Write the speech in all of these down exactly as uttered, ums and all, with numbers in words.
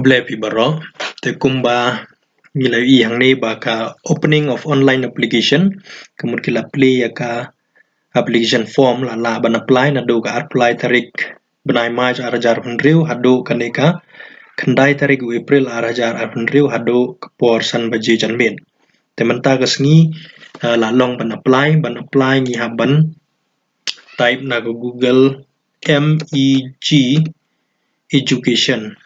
Khublei phi baroh. Te kumba ngi la ïohi hangne ba ka opening of online application, ka mut ki la plie ïa ka application form, la lah ban apply naduh ka arphew lai tarik bnai March ar hajar arphew hynriew haduh kane ka khyndai tarik u April ar hajar arphew hynriew haduh ka por san baje janmiet. Te mynta ka sngi, eh, la long ban apply, ban apply ngi hap ban type na ka Google M E G education.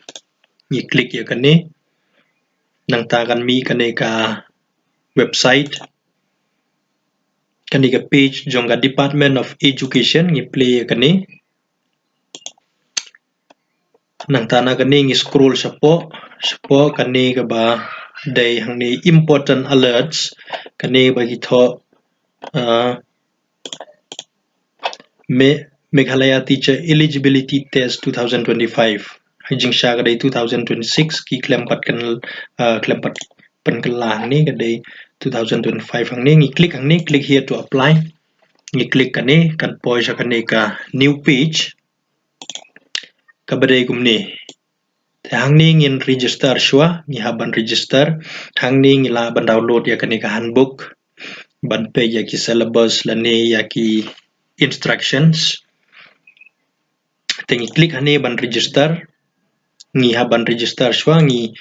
Ngi click ïa kane. Nangta kan mih kane ka website, kane ka page jong ka Department of Education, ngi plie ïa kane. Nangta na kane ngi scroll shapoh, shapoh kane kaba dei hangne important alerts, kane ba ki thoh, ah, Me-, Meghalaya Teacher Eligibility Test two thousand twenty-five. Ha jingshisha ka dei two thousand twenty-six, ki khlem pat kan, ah, khlem pat pynkylla hangne, ka dei two thousand twenty-five hangne. Ngi click hangne, click here to apply. Ngi click kane, kan poi sha kane ka new page, kaba dei kumne. Te hangne ngin register shuwa, ngi hap ban register. Hangne ngi lah ban download ïa kane ka handbook, ban peit ïa ki syllabus lane ïa ki instructions. Te ngi click hangne ban register. Ngi hap ban register shuwa, ngi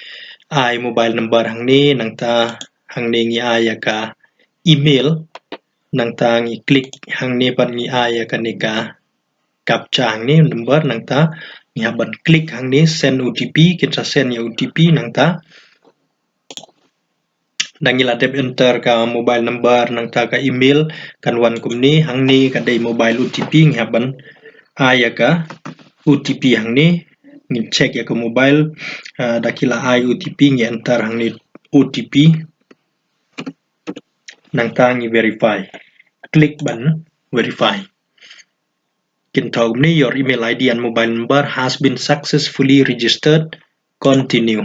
ai mobile number hangne, nangta hangne ngi ai ïa ka email, nangta ngi click hangne pat ngi ai ïa kane ka captcha hangne number, nangta ngi hap ban click hangne send O T P, kin sa send ïa O T P, nangta da ngi la dep enter ka mobile number nangta ka email, kan wan kumne. Hangne ka dei mobile O T P, ngi hap ban ai ïa ka O T P hangne. Ngin check ïa ka mobile, ah, da ki la ai O T P, ngi enter hangne O T P. Nangta ngi verify. Click ban verify. Kin thoh kumne, your email I D and mobile number has been successfully registered. Continue.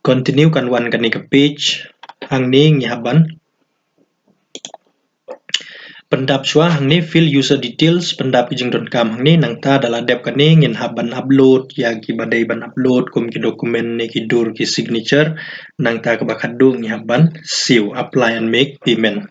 Continue, kan wan kane ka page. Hangne ngi hap ban pyndap shuwa hangne, fill user details, pyndap ki jingdonkam hangne. Nangta da la dep kane ngin hap ban upload ïa kiba dei ban upload, kum ki document ne ki dur, ki signature. Nangta kaba khatduh ngi hap ban siew, apply and make payment.